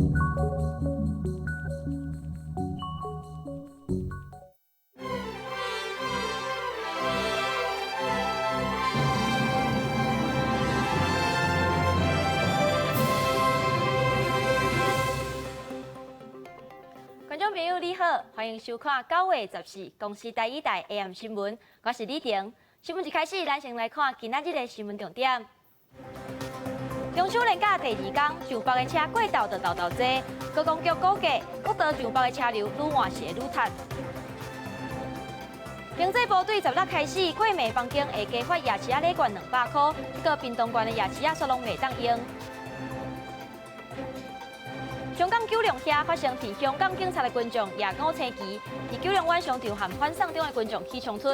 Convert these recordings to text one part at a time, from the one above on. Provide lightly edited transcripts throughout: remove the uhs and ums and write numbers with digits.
觀眾朋友你好，歡迎收看9月14公視台語台 AM 新聞，我是李婷。新聞一開始，咱先來看今仔日的新聞重點。中秋連假第二天，上北的車過道就沓沓濟。高公局估計，國道上北的車流愈換是會愈塞。經濟部對16開始，過暝房間會加發夜市仔禮券200箍，不過屏東縣的夜市仔煞攏袂當用。香港九龍遐發生佇香港警察的群眾舉五星旗，佇九龍灣商場和反送中的群眾起衝突。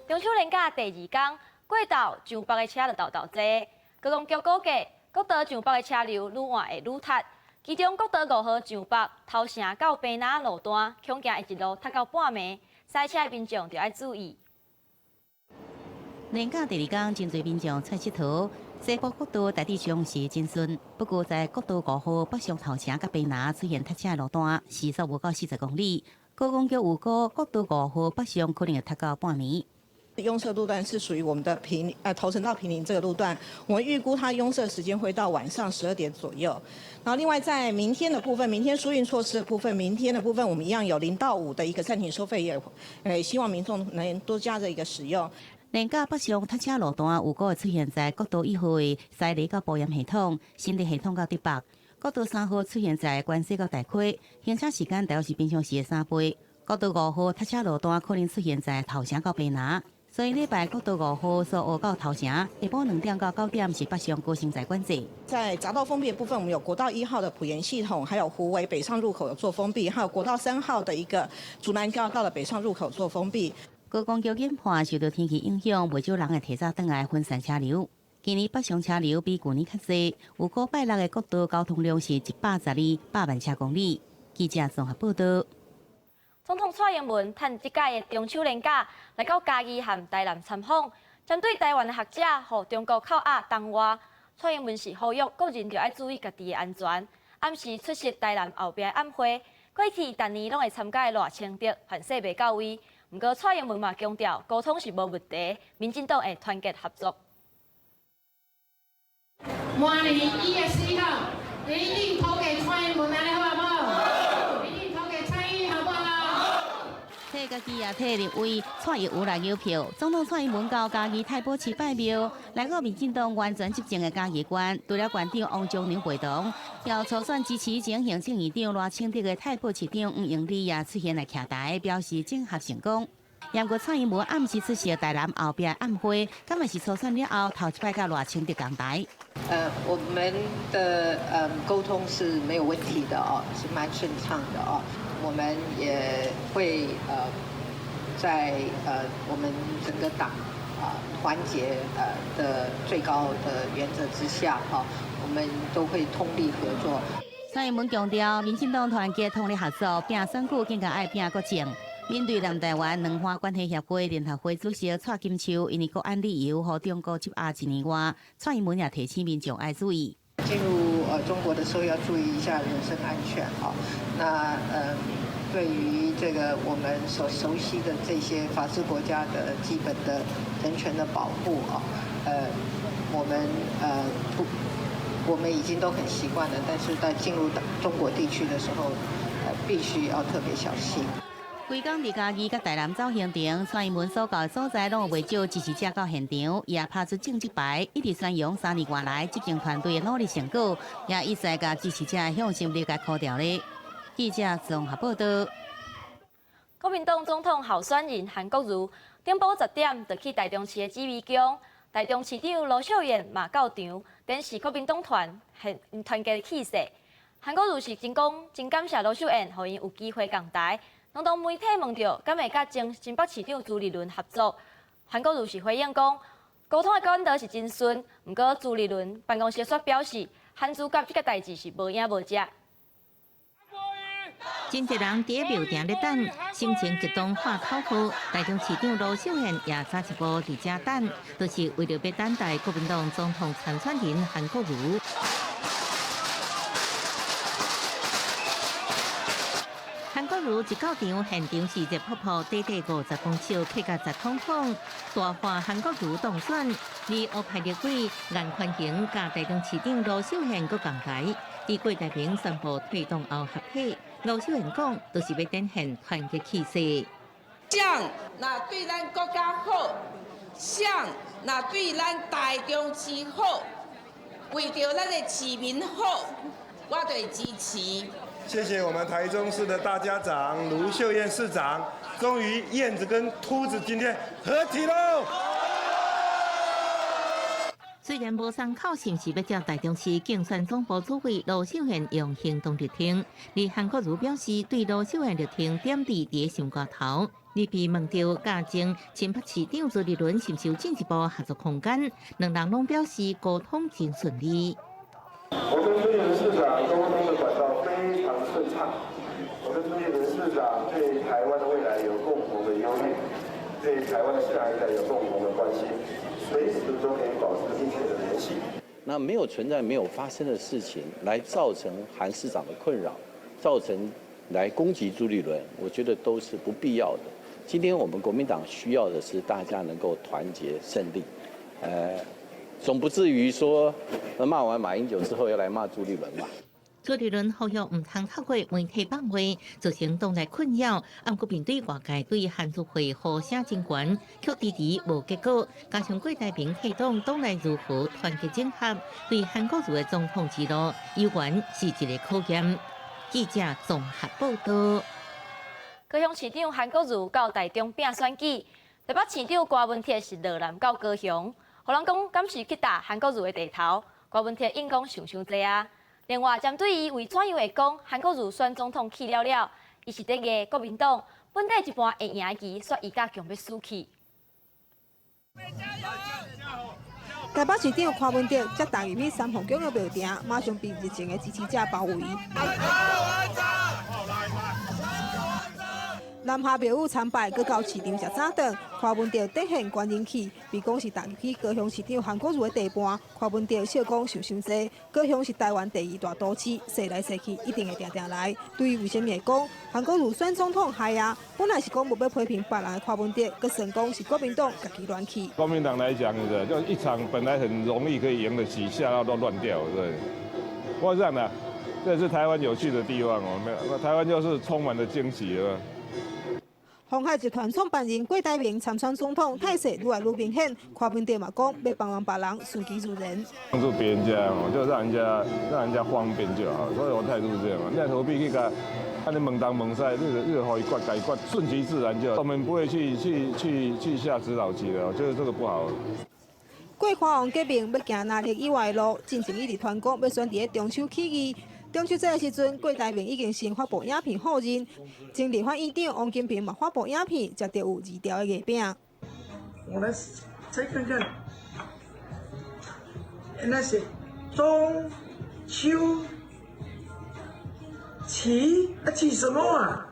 中秋連假第二天，過道上北的車就沓沓濟。高公局估計，國道上北的車流愈換會愈塞。其中國道5號上北頭城到平林路段，恐驚會一路塞到半暝，駛車的民眾就愛注意。連假第二天，真濟民眾出𨑨迌。西部國道大致上是真順，不過在國道5號北上頭城佮平林出現塞車路段，時速無到40公里。高公局預估國道5號北上可能會塞到半暝。擁塞路段是屬於我們的頭城到坪林這個路段，我們預估它擁塞時間會到晚上12點左右。然後另外在明天的部分，明天疏運措施的部分，明天的部分我們一樣有0到5的一個暫停收費，也希望民眾能多加這一個使用。連假北上塞車路段有可會出現在國道1號的西螺到埔鹽系統、新竹系統到竹北；國道3號出現在關西到大溪，行車時間大約是平常時的3倍。國道5號塞車路段可能出現在頭城到平林，所以禮拜國道5號蘇澳到頭城，下晡2點到9點是北上高升在管制。在匝道封閉的部分，我們有國道1號的埔鹽系統，還有虎尾北上入口有做封閉，還有國道3號的一個竹南交流道的北上入口做封閉。高公局研判受到天氣影響，袂少人會提早轉來分散車流。今年北上車流比舊年較濟，預估拜六的國道交通量是112百萬車公里。記者綜合報道。總統蔡英文趁這屆的中秋連假來到嘉義和台南參訪，針對台灣的學者予中國扣押當外，蔡英文是呼籲國人著愛注意家己的安全。暗時出席台南後壁的晚會，過去逐年攏會參加的賴清德還勢袂到位。毋過蔡英文嘛強調溝通是無問題，民進黨會團結合作。明年1月11號，你一定投給蔡英文，按呢好無？一定投給蔡英文，好不好？替家己也替立委蔡英文來投票。總統蔡英文到嘉義太保市拜廟，來到民進黨完全執政的嘉義縣，除了縣長王章良陪同，要初選支持前行政院長賴清德的太保市長黃英利也出現來徛台，表示整合成功。毋過蔡英文暗時出席台南後壁晚會，敢嘛是初選了後頭一擺佮賴清德同台。我們的溝通是沒有問題的哦，是蠻順暢的哦。我們也會在我們整個黨啊團結的最高的原則之下哈，我們都會通力合作。蔡英文強調，民進黨團結通力合作，拼選舉更加愛拼國政。面對南台灣兩岸關係協會聯合會主席蔡金秋，因為國安理由予中國羈押一年外，蔡英文也提醒民眾愛注意。進入中國的時候要注意一下人身安全哈。那對於這個我們所熟悉的這些法治國家的基本的人權的保護啊，我們不，我們已經都很習慣了，但是在進入中國地區的時候，必須要特別小心。規工佇嘉義佮台南走行程，蔡英文所到的所在攏有袂少支持者到現場，也拍出政績牌，一直宣揚3年外來執政團隊的努力成果，也一再共支持者向心力共箍牢咧。記者綜合報道。國民黨總統候選人韓國瑜頂晡10點就去台中市的紫微宮，台中市長盧秀燕嘛到場，展示國民黨團結的氣勢。韓國瑜是真講真感謝盧秀燕，予𪜶有機會仝台。當媒體問著，敢會佮前新北市長朱立倫合作？韓國瑜是回應講，溝通的管道是真順，毋過朱立倫辦公室卻表示，韓朱佮這個代誌是無影無跡。真濟人佇廟埕咧等，心情激動喊口號。台中市長盧秀燕也早一步佇遮等，就是為著欲等待國民黨總統參選人韓國瑜。韓國瑜一到場，現場是熱撲撲，短短50公尺，客甲十通通，大喊韓國瑜當選。而烏派立委顏寬恆佮台中市長盧秀燕閣仝來，佇郭台銘宣布退黨後合體。盧秀燕講，就是欲展現團結氣勢。誰若對咱國家好，誰若對咱台中市好，為著咱的市民好，我就會支持。謝謝我們台中市的大家長盧秀燕市長，終於燕子跟禿子今天合體嘍！雖然無參考是毋是欲接台中市競選總部主委盧秀燕用行動力挺，而韓國瑜表示對盧秀燕力挺點佇佇心肝頭。而被問著佮前新北市長朱立倫是毋是有進一步合作空間，兩人攏表示溝通真順利。我跟朱立倫市長溝通的管道非常順暢，我跟朱立倫市長對台灣的未來有共同的憂慮，對台灣的下一代有共同的關心，隨時都可以保持密切的聯繫。那沒有存在、沒有發生的事情，來造成韓市長的困擾，造成來攻擊朱立倫，我覺得都是不必要的。今天我們國民黨需要的是大家能夠團結勝利，總不至於說罵完馬英九之後要來罵朱立倫吧？朱立倫呼籲毋通透過媒體放話造成黨內困擾，毋過面對外界對韓朱會呼聲真懸，卻遲遲無結果。加上郭台銘退黨，黨內如何團結整合，對韓國瑜的總統之路，猶原是一個考驗。記者綜合報道。高雄市長韓國瑜到台中拚選舉，台北市長柯文哲是落南到高雄，予人講敢是去踏韓國瑜的地頭？柯文哲應講想傷濟啊。另外，針對伊為怎樣會講韓國瑜選總統去了了，伊是佇咧壓國民黨本底一半會贏的棋，煞移甲強欲輸去。台北市長柯文哲才踏入去三鳳宮的廟埕，馬上被熱情的支持者包圍。南下廟宇參拜，閣到市場食早頓。柯文哲展現官人氣，被講是踏入去高雄市長韓國瑜的地盤。柯文哲笑講想傷濟，高雄是台灣第二大都市，踅來踅去一定會定定來。對於為啥物會講韓國瑜選總統害啊？本來是講無欲批評別人的柯文哲，閣算講是國民黨家己亂去。國民黨來講的，就一場本來很容易可以贏的棋，下到都亂掉，對。不過這樣的，這是台灣有趣的地方哦，沒有，台灣就是充滿了驚喜了。鴻海集團創辦人郭台銘參選總統，態勢愈來愈明顯。柯文哲嘛講，欲幫忙別人，順其自然。幫助別人家，就讓人家方便就好。所以我態度是這樣嘛，你何必去共？按呢問東問西，你就予伊決，共伊決，順其自然就好。我們不會去下指導棋的，我覺得這個不好。郭花王革命欲行林立以外的路，進前一直傳講欲選佇咧中秋起義。中秋節的時陣，郭台銘已經先發布影片否認。前立法院長王金平嘛發布影片，食著有2條的月餅。我來再看看，那是中秋旗啊，起什麼啊？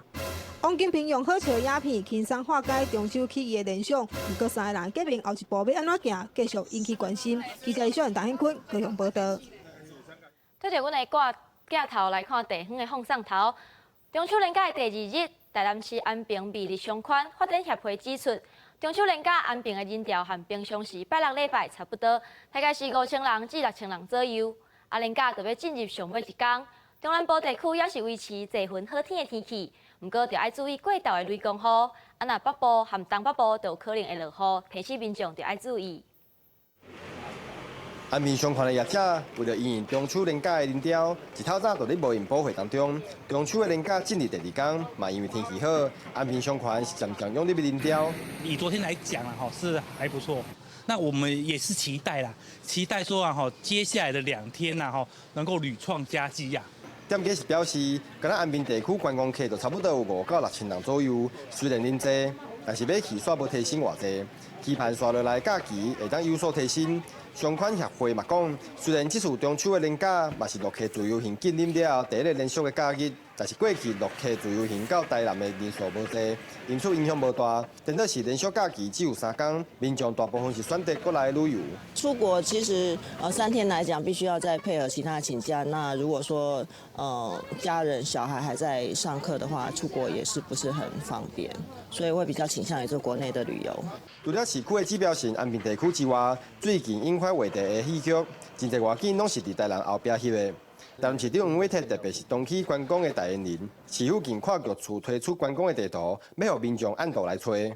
王金平用好笑的影片輕鬆化解中秋起義的聯想。毋過三个人革命後一步欲按怎行，繼續引起關心。記者李小陳顯坤高雄報道。對著阮的掛鏡頭來看地方的放送頭，中秋連假的第二日，台南市安平美麗商圈發展協會指出，中秋連假安平的人潮和平常時拜六禮拜差不多，大概是5000人至6000人左右。啊，連假就欲進入上尾一工，中南部地區猶是維持濟雲好天的天氣，毋過著愛注意過晝的雷公雨。啊，若北部和東北部就有可能會落雨，提醒民眾著愛注意。安平商圈的業者為著因應中秋連假的人潮，一透早就佇無閒補貨當中。中秋的連假進入第二工，嘛因為天氣好，安平商圈是漸漸湧入人潮。以昨天來講啊，吼是還不錯。那我們也是期待啦，期待說啊，吼接下來的2天啊，吼能夠屢創佳績呀。店家是表示，敢若安平地區觀光客就差不多有5到6千人左右，雖然人濟，但是買氣煞無提升偌濟，期盼紲落來假期會當有所提升。商圈協會嘛講，雖然這次中秋的連假嘛是陸客自由行禁令了後第一個連續的假日，但是過去陸客自由行到台南的人數無濟，因此影響無大。顛倒是連續假期只有3工，民眾大部分是選擇國內旅遊。出國其實3天來講，必須要再配合其他請假。那如果說家人小孩還在上課的話，出國也是不是很方便，所以會比較傾向於做國內的旅遊。除了市區的指標性安平地區之外，最近引發話題的戲劇，真濟外景攏是佇台南後壁翕的。台南市長黃偉哲特別是東起觀光的代言人，市府近跨局處推出觀光的地圖，欲予民眾按圖來揣。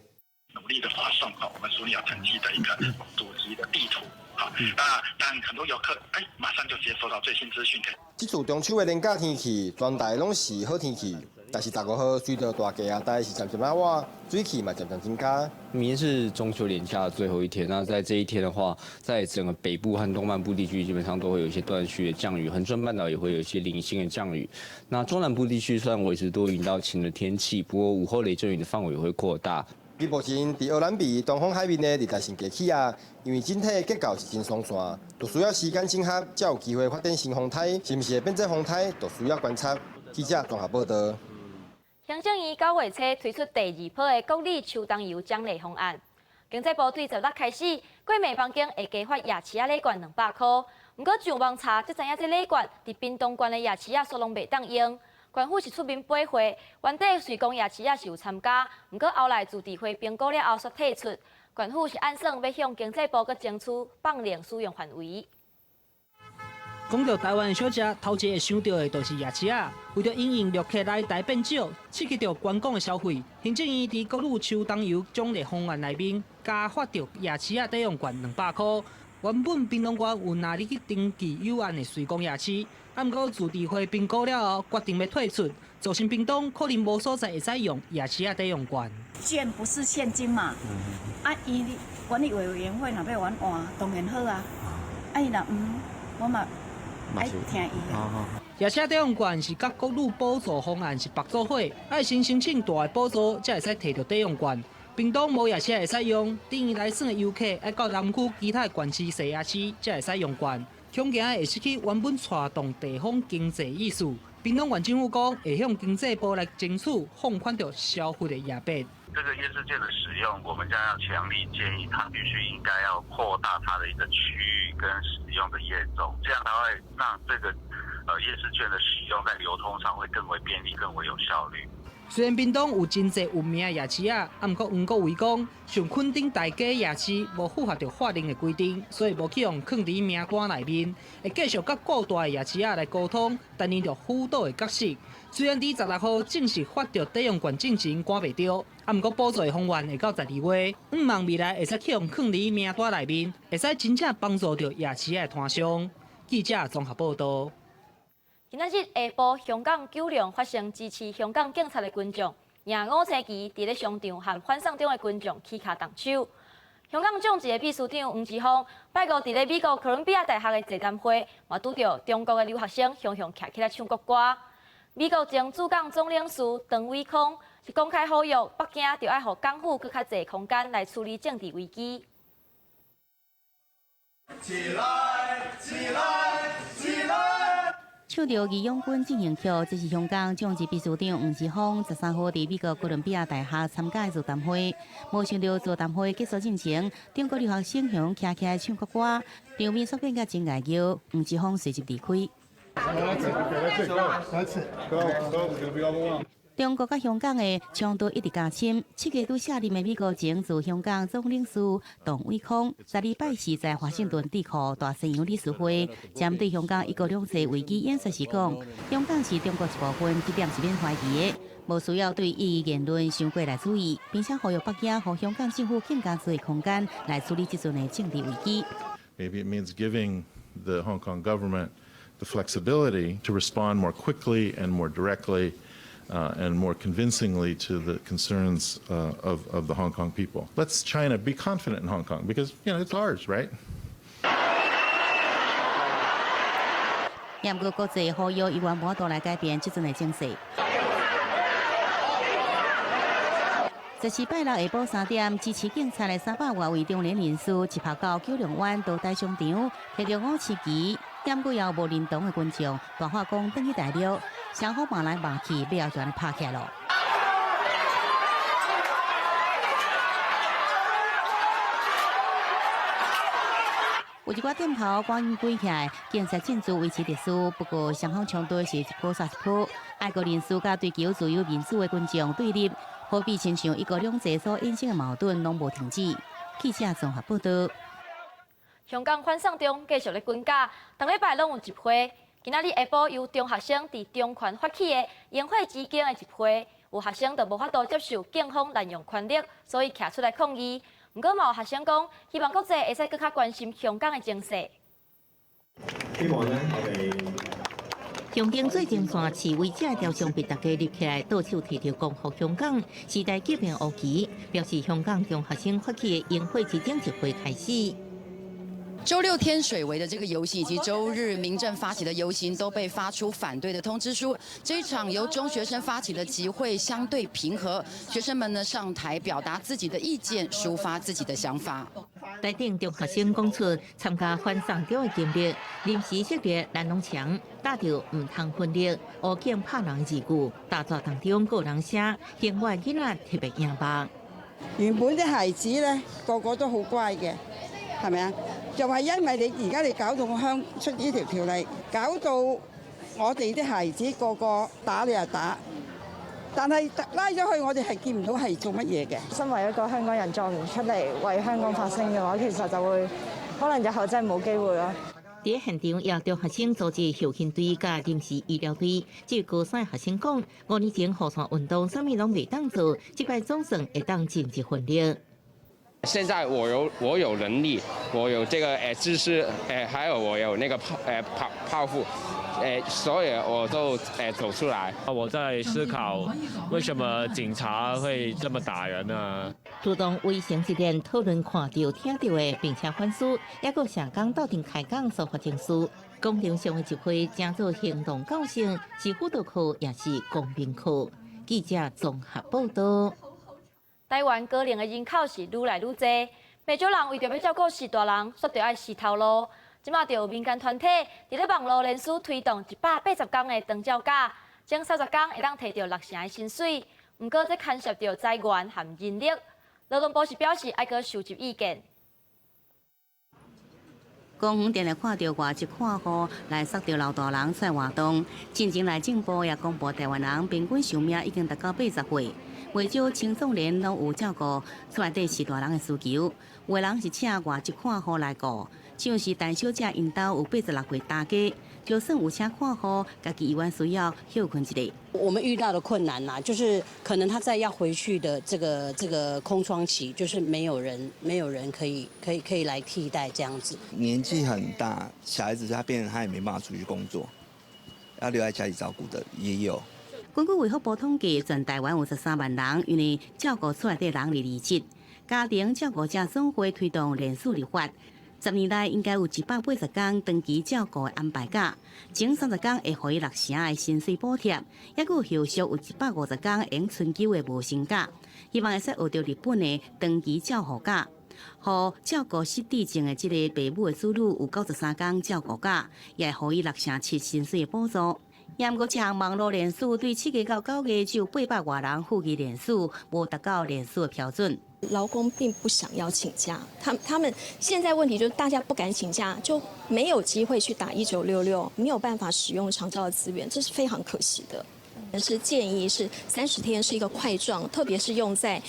努力的發送哈，我們淑女城際的一個堵塞的地圖，好，那讓很多遊客哎，馬上就接收到最新資訊。這次中秋的連假天氣，全台攏是好天氣。但是15號隨著大氣壓帶是漸漸仔倚，水汽嘛漸漸增加。明天是中秋連假的最後一天，那在這一天的話，在整個北部和東半部地區基本上都會有一些斷續的降雨，恆春半島也會有一些零星的降雨。那中南部地區雖然維持多雲到晴的天氣，不過午後雷陣雨的範圍也會擴大。目前佇鵝鑾鼻東方海面的熱帶性低氣壓，因為整體結構是真鬆散，就需要時間整合，才有機會發展成風颱，是毋是會變做風颱，就需要觀察。記者綜合報道。行政院9月初推出第二波的國旅秋冬遊獎勵方案，經濟部對16開始，過暝房間會加發夜市仔禮券200箍。毋過上網查，才知影這禮券佇屏東縣的夜市仔煞攏袂當用。縣府是出面掰會，原底瑞光夜市仔是有參加，毋過後來自治會評估了後，煞退出。縣府是按算欲向經濟部閣爭取放寬使用範圍。講到台灣的小食，頭一個會想到的就是夜市仔。為著因應陸客來台變少，刺激著觀光的消費，行政院佇國旅秋冬遊獎勵方案內面加發著夜市仔抵用券200箍。原本屏東縣有納入去登記有案的瑞光夜市，啊，毋過自治會評估了後，決定欲退出，造成屏東可能無所在會使用夜市仔抵用券。券不是現金嘛？啊，伊管理委員會若欲阮換，當然好啊。啊，伊若毋，我嘛愛聽伊啊。夜市抵用券是佮國旅補助方案是綁做伙，愛先申請大的補助，才會使提著抵用券。屏東無夜市會使用，等於來耍的遊客愛到南區其他縣市踅夜市，才會使用券。恐驚會失去原本帶動地方經濟意思。屏東縣政府講會向經濟部來爭取放寬著消費的頁別。這個夜市券的使用，我們將要強力建議，它必須應該要擴大它的一個區域跟使用的業種，這樣它會讓這個夜市券的使用在流通上會更為便利、更為有效率。雖然屏東有真濟有名的夜市仔，啊，毋過黃國維講，像墾丁大街夜市無符合著法令的規定，所以無去予囥佇名單內面。會繼續佮各大的夜市仔來溝通，擔任著輔導的角色。雖然佇16號正式發著抵用券進前趕袂著，啊，毋過補助的方案會到12月，向望未來會使去予囥佇名單內面，會使真正幫助著夜市仔的攤商。記者綜合報道。今仔日下晡，香港九龍發生支持香港警察的群眾，舉五星旗，佇咧商場和反送中的群眾起跤動手。香港眾志的秘書長黃之鋒，拜五佇咧美國哥倫比亞大學的座談會，嘛拄著中國的留學生雄雄徛起來唱國歌。美國前駐港總領事唐偉康是公開呼籲北京著愛予港府閣較濟空間來處理政治危機。起來，起來，起來！唱著義勇軍進行曲，這是香港眾志秘書長黃之鋒13號佇美國哥倫比亞大學參加的座談會。無想著座談會結束進前，中國留學生雄徛起來唱國歌，場面煞變甲真礙叫，黃之鋒隨即離開。中國佮香港的衝突一直加深。7月拄卸任的美國前駐香港總領事唐偉康，12拜四在華盛頓智庫大西洋理事會，針對香港一國兩制危機演說時講，香港是中國一部分，這點是免懷疑的，無需要對異議言論傷過來注意，並且呼籲北京予香港政府更加濟空間來處理這陣的政治危機。 Maybe it means giving the Hong Kong government the flexibility to respond more quickly and more directly and more convincingly to the concerns of the Hong Kong people. Let's China be confident in Hong Kong because it's ours, right? 也毋過國際呼籲猶原無法度來改變這陣的情勢。14拜六下晡3點，支持警察的300外位中年人士集合到九龍灣道大商場，提著五星旗，毋過也有無認同的群眾大喊講轉去大陸，雙方嘛來罵去，尾後就按呢拍起來囉。有一寡店頭趕緊關起來，警察進駐維持秩序。不過雙方衝突是一波煞一波，愛國人士佮追求自由民主的群眾對立，好比親像一國兩制所衍生的矛盾攏無停止。記者綜合報道。香港反送中繼續咧滾架，逐禮拜攏有集會。今仔日下晡由中學生佇中環發起的螢火之間的集會，有學生就無法度接受警方濫用權力，所以徛出來抗議。毋過嘛有學生講，希望國際會使閣較關心香港的情勢。希望呢，我哋香港最前線示威者雕像被大家立起來，倒手提著光復香港時代革命烏旗，表示香港中學生發起的螢火之爭集會開始。週六天水圍的這個遊行，以及週日民政發起的遊行，都被發出反對的通知書。這一場由中學生發起的集會相對平和，學生們呢上台表達自己的意見，抒發自己的想法。台頂中學生講出參加反送中的經歷，臨時設立攔籠牆，打著毋通分裂，烏警拍人的字句，大作當中個人寫，另外囡仔特別贏目。原本啲孩子咧，個個都好乖嘅，係咪啊？就係因為你而家你搞到香出呢條條例，搞到我哋啲孩子個個打你又打，但係拉咗去我哋係見唔到係做乜嘢嘅。身為一個香港人，再唔出嚟為香港發聲嘅話，其實就會可能日後真係冇機會咯。佇現場，也中學生組織後勤隊佮臨時醫療隊。據高三學生講，5年前雨傘運動，啥物攏袂當做，這擺總算會當盡一份力。現在我有能力，我有這個知識，還有我有那個抱負，所以我都走出來。我在思考為什麼警察會這麼打人呢？主動為成一連討論看到聽到的，並且反思，抑閣社工鬥陣開講所發生事。廣場上的集會成做行動教室，是輔導課，也是公民課。記者綜合報道。台灣高齡的人口是愈來愈濟，袂少人為著欲照顧序大人，煞著愛辭頭路。這馬就有民間團體佇咧網路連署推動180工的長照假，前30工會當提著6成的薪水。毋過這牽涉著資源和人力。勞動部是表示愛閣收集意見。公園定定看著外籍看護來捒著老大人出來活動。進前內政部也公布台灣人平均壽命已經達到80歲。袂少青壯年攏有照顧厝內底序大人的需求，有的人是請外籍看護來顧，像是陳小姐𪜶兜有86歲大家，就算有請看護，家己依然需要歇睏一下。我們遇到的困難啦，就是可能他在要回去的這個空窗期，就是沒有人可以來替代這樣子。年紀很大，小孩子他變成他也沒辦法出去工作，要留在家裡照顧的也有。根據衛福部統計，全台灣有13萬人因為照顧厝內底人而離職。家庭照顧者總會推動連署立法，10年內應該有180工長期照顧的安排假，前30工會予伊6成的薪水補貼，抑閣有後續有150工用春秋的無薪假，希望會使學著日本的長期照護假，予照顧失智症的這个爸母的子女有93工照顧假，也會予伊6成7薪水的補助。也毋過，這項網路連署對7月到9月只有800外人附議連署，無達到連署的標準。勞工並不想要請假，他們現在問題就是大家不敢請假，就沒有機會去打1966，沒有辦法使用長照的資源，這是非常可惜的。是建議是30天是一個塊狀，特別是用在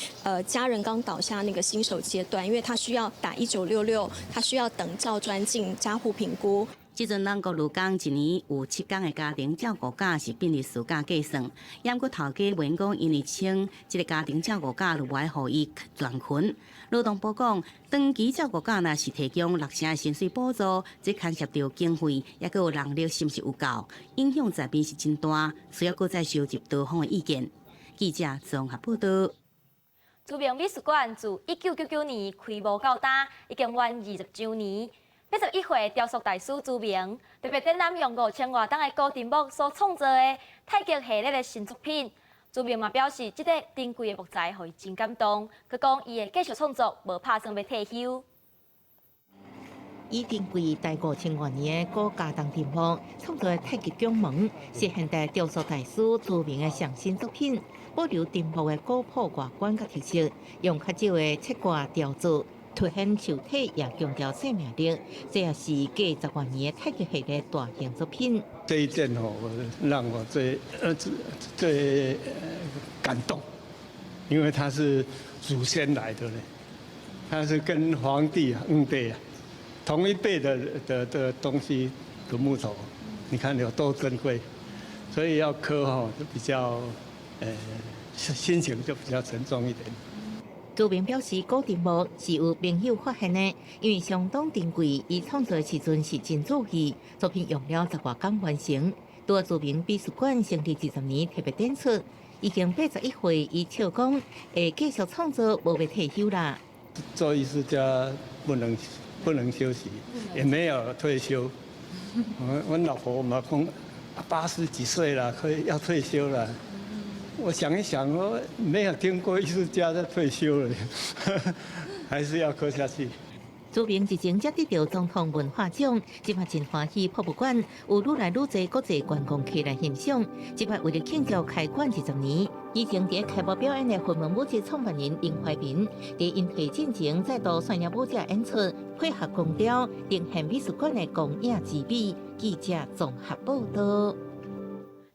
家人剛倒下那個新手階段，因為他需要打1966，他需要等照專進加護評估。這陣咱國勞工一年有7工的家庭照顧假是變為事假計算，也毋過頭家袂講因為請這个家庭照顧假就無愛予伊全勤。勞動部講，長期照顧假若是提供6成的薪水補助，這牽涉著經費，抑閣有人力是毋是有夠，影響層面是真大，需要閣再收集多方的意見。記者綜合報道。朱明美術館自1999年開幕到今，已經滿20週年。81歲雕塑大師朱銘特別展覽用5000外擔的古樟木所創造的太極系列的新作品。朱銘嘛表示，這个珍貴的木材予伊真感動。閣講伊會繼續創作，無拍算欲退休。以珍貴台5000外年的古茄苳藤木創作的太極拱門，是現代雕塑大師朱銘的上新作品，保留藤木的古樸外觀佮特色，用較少的切割雕琢，凸顯球體，也強調生命力。這也是繼10外年的太極系列大型作品。這一件吼，讓我最感動，因為它是祖先來的咧，它是跟皇帝皇帝啊同一輩的東西的木頭，你看有多珍貴，所以要刻吼就比較，心情就比較沉重一點。朱銘表示，古藤木是有朋友發現的，因為相當珍貴，伊創作的時陣是真注意，作品用了10外工完成。拄仔朱銘美術館成立20年特別展出，已經81歲，伊笑講會繼續創作，無欲退休啦。做藝術家不能休息，也沒有退休。我老婆嘛講，80幾歲了，可以要退休了。我想一想，我沒有聽過藝術家在退休了，還是要刻下去。朱銘日前才得著總統文化獎，這擺真歡喜博物館有愈來愈濟國際觀光客來欣賞。這擺為了慶祝開館20年，以前佇開幕表演的雲門舞集創辦人林懷民，佇引退進前再度率領舞者演出，配合光雕，呈現美術館的光影之美。記者綜合報道。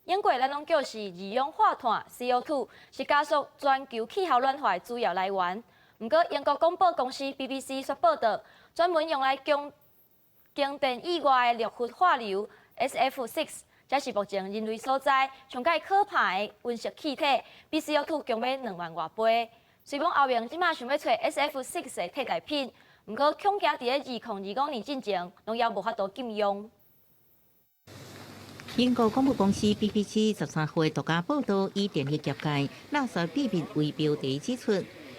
英國咱攏叫是二氧化碳 （CO2） 是加速全球氣候暖化的主要來源。毋過，英國廣播公司 BBC 煞報導，專門用來供供電以外的六氟化硫 （SF6），才是目前人類所知上蓋可怕的溫室氣體，比 CO2 強欲2萬外倍。雖講歐盟這馬想欲揣 SF6 的替代品，毋過恐驚佇咧2025年進前，攏猶無法度禁用。英國廣播公司 BBC 13號獨家報導，以電力業界垃圾秘密為標題指出，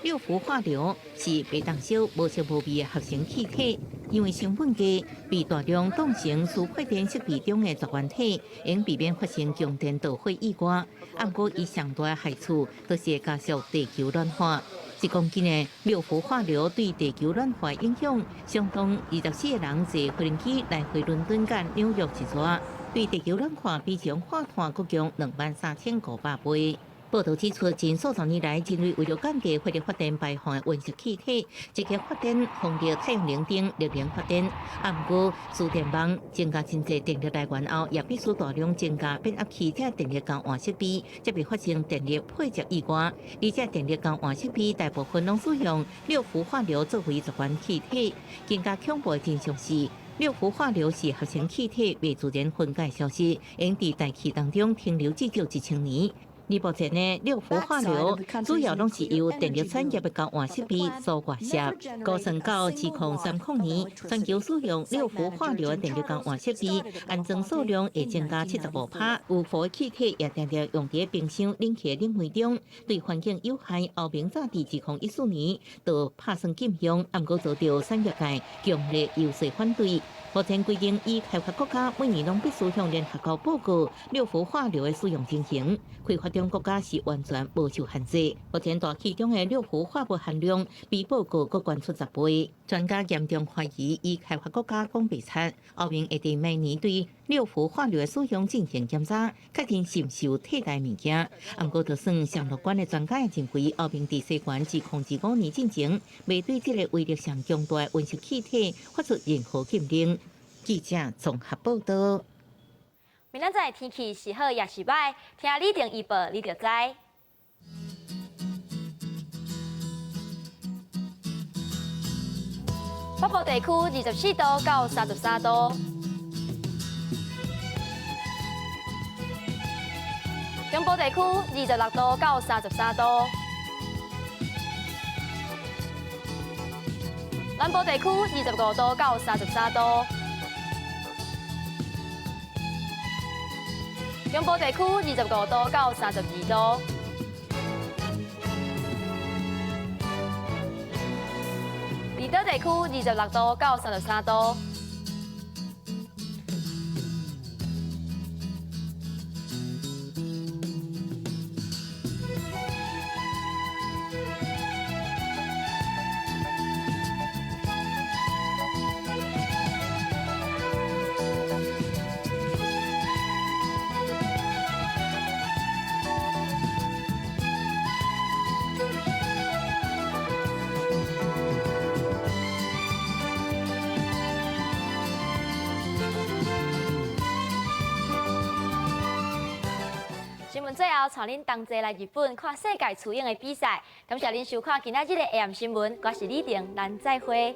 六氟化硫是袂當燒、無色無味的合成氣體，因為成本低，被大量當成輸配電設備中的絕緣體，應避免發生供電導火意外。毋過，伊上大的害處，就是會加速地球暖化。1公斤的六氟化硫對地球暖化影響，相當24個人坐飛機來回倫敦佮紐約一逝。對地球暖化比二氧化碳閣強23,500倍。報導指出，近數十年來，人類為了降低火力發電排放的溫室氣體，積極發展風力、太陽能等綠能發電。啊，毋過輸電網增加真濟電力來源後，也必須大量增加變壓器這電力交換設備，才袂發生電力配接意外。而這電力交換設備大部分攏使用六氟化硫作為絕緣氣體。更加恐怖的真相是，六氟化硫是合成氣體，袂自然分解消失，會佇大氣當中停留至少1000年。而目前的六氟化硫主要攏是由電力產業的交換設備所外泄。估算到2030年，全球使用六氟化硫的電力交換設備安裝數量會增加75%。有氟的氣體也定定用佇冰箱冷氣的冷媒中，對環境有害。歐盟早佇2014年就拍算禁用，毋過遭著產業界強烈遊說反對。目前規定，已開發國家每年攏必須向聯合國報告六氟化硫的使用情形，開發中國家是完全無受限制。目前大氣中的六氟化物含量比報告閣懸出10倍，專家嚴重懷疑，已開發國家講袂出，歐盟會佇明年對六氟化硫的使用進行檢查，確定是毋是有替代物件。毋過，就算上樂觀的專家也認為，歐盟佇西元2025年進前，袂對這個威力上強大的溫室氣體發出任何禁令。記者綜合報導。明仔載天氣是好抑是䆀？聽李定預報，你就知。北部地區24度到33度，中部地區26度到33度，南部地區25度到33度。中部地區25度到32度，離島地區26度到33度。最後，帶恁同齊來日本看世界雌鷹的比賽。感謝恁收看今仔日的 AM 新聞，我是李婷，咱再會。